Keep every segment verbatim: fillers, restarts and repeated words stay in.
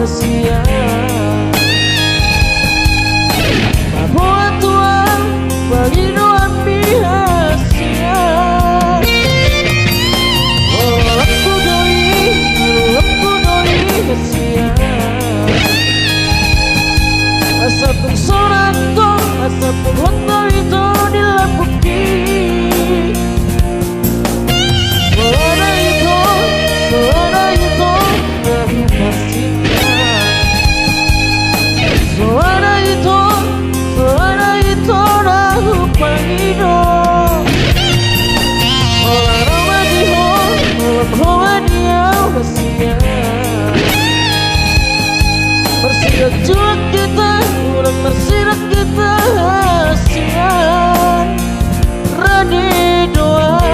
Hasian. Mamboan tu ahu pangidoanmi hasian. Holan hu do i, holan hu do i hasian. Asa tung sonang ho, asa tung hot do ito di lambungki. Soada ito, soada ito, na hupasinta. Soada ito, soada ito, na hupangido. Holan ho ma di ho, holan ho ma di ahu hasian. Marsijuak-juak hita, unang marsidak hita hasian. Rade do ahu.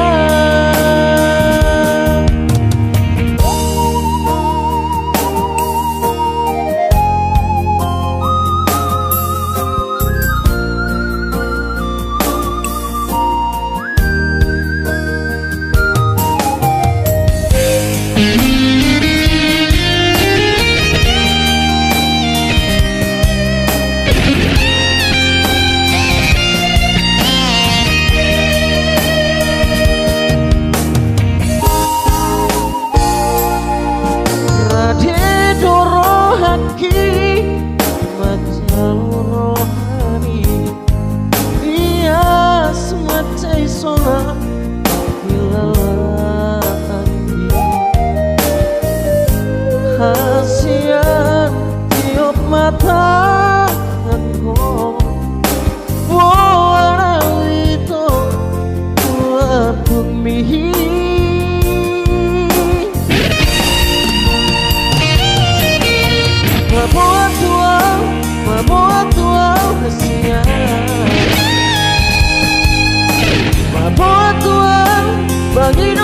Rade do rohangki manjalo rohami. Ias mansai sonang hilalaanki. Hasian tiop ma tanganhon, boan ahu ito tu lambungmi. Mamboan tu ahu, mamboan tu ahu hasian. Mamboan tu ahu, bagi